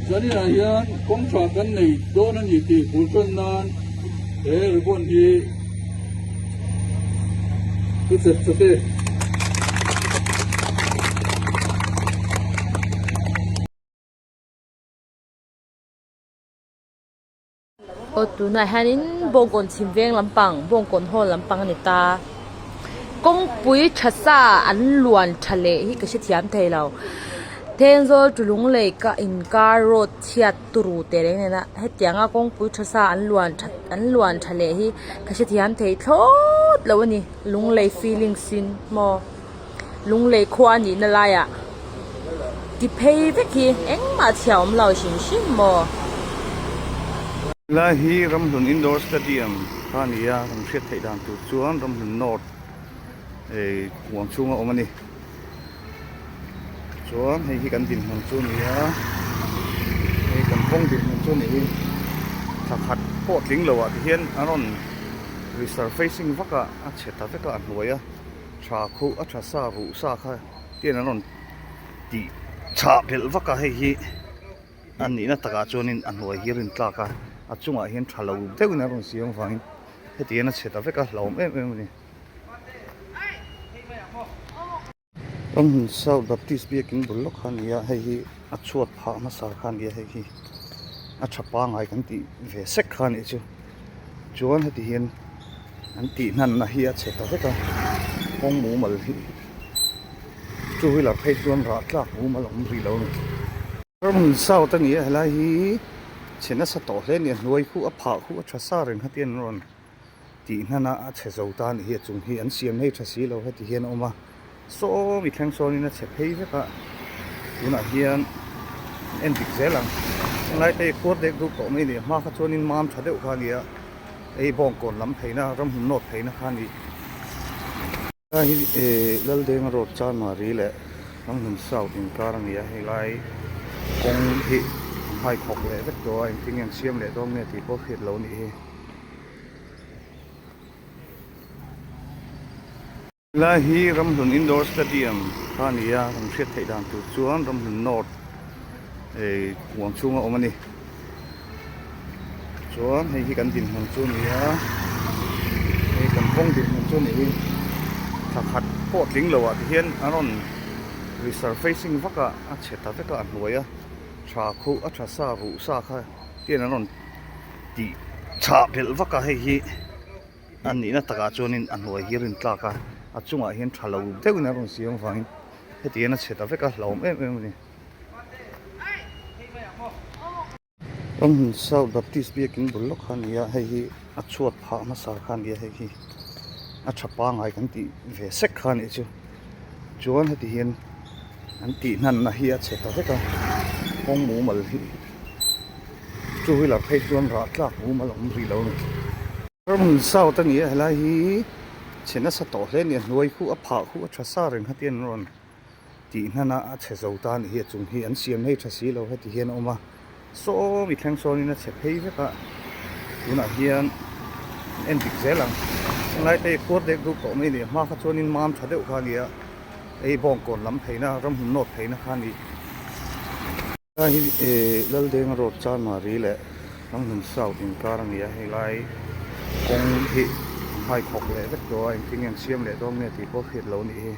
Zaninah hian kawng tha kan nei dawn a ni tih bul tan nan he ribbon hi i chet chet e. Aw tunah hianin bawngkawn chhim veng lampang bawngkawn hall lampang a ni ta kawngpui tha sa an luan tha leh hi ka hrethiam thei lo Thenzawl tu lunglei ka inkar road chhiat turu teh reng nen a hetianga kawngpui tha sa an luan that an luan tha leh hi ka hrethiam thei thlawt lo a ni lunglei feelings in maw lunglei khua a nihna laiah ti phei vek hi engmah chhia awm lo hrim hrim maw. Helai hi Ramhlun Indoor Stadium kha a ni a, kan hriat theih dan tur chuan Ramhlun North ei huang chhunga awm a ni. Chuan hei hi kan dinhmun chu a ni a, hei kan kawng dinhmun chu a nih hi thla khat pawh tling lo ah ti hian a rawn resurfacing vak a, a chhe ta vek a a hnuai a. Tha khuh a tha sa ruh sa kha tian an rawn tih chhah belh vak a hei hi a nihna takah chuanin a hnuai hi a rin tlak a a chungah hian tha lo deuhin an rawn siam avangin heti hian a chhe ta vek a hlauhawm em em a ni. Ramhmun South Baptist biakin bul lawk kha a ni a hei hi a chhuat phah hmasa kha a ni a hei hi a tha pangai kan tih ve sek kha a nih chu chuan heti hian. An tih hnan na hi a chhe ta vek a, kawng mumal hi two wheeler phei chuan rah tlak mumal a awm rih lo a ni. Ramhmun South a ni a, helai hi chhe nasa tawh hle a ni a, hnuai khu a phah khu a tha sa reng kha tian an rawn tih hnan a, a chhe zo ta a nih hi a chung hi an siam hei tha si lo heti hian a awm a. Saw mi thleng sawnin a chhe phei vek a, tunah hian an en dik zel ang. Helai te hi khuar dek duk tawh mai a ni a, hma kha chuanin mam tha deuh kha a ni a, hei bawngkawn lam pheina ramhmun nawt pheina kha a ni. Helai hi eh Laldenga road Chanmari leh Ramhmun South inkar a ni a, helai kawng hi an haikhawk leh vek tawh a, engtin nge an siam leh dawn nge tih pawh hriat loh a nih hi. Helai hi Ramhlun Indoor Stadium kha a ni a, kan hriat theih dan tur chuan Ramhlun North ei huang chhunga awm a ni. Chuan hei hi kan dinhmun chu a ni a, hei kan kawng dinhmun chu a nih hi. Thla khat pawh tling lo ah ti hian a rawn resurfacing vak a, a chhe ta vek a a hnuai a, tha khuh a tha sa ruh sa kha tian an rawn tih chhah belh vak a hei hi. A nihna takah chuanin a hnuai hi a rin tlak a, a chungah hian tha lo deuhin a rawn siam avangin heti hian a chhe ta vek a, hlauhawm em em a ni. Ramhmun South Baptist biakin bul lawk kha a ni a, hei hi a chhuat phah hmasa kha a ni a, hei hi a tha pangai kan tih ve sek kha a nih chu. Chuan heti hian an tih hnan na hi a chhe ta vek a, kawng mumal hi two wheeler phei chuan rah tlak mumal a awm rih lo a ni. Ramhmun South a ni a, helai hi chhe nasa tawh hle a ni a, hnuai khu a phah khu a tha sa reng kha tian an rawn tih hnan a, a chhe zo ta a nih hi a chung hi an siam hei tha si lo heti hian a awm a, saw mi thleng sawnin a chhe phei vek a, tunah hian an en dik zel ang, helai te hi khuar dek duk tawh mai a ni a, hma kha chuanin mam tha deuh kha a ni a, hei bawngkawn lam pheina ramhmun nawt pheina kha a ni. Helai hi eh Laldenga road Chanmari leh Ramhlun South inkar a ni a, helai kawng hi an haikhawk leh vek tawh a, engtin nge an siam leh dawn nge tih pawh hriat loh a nih hi.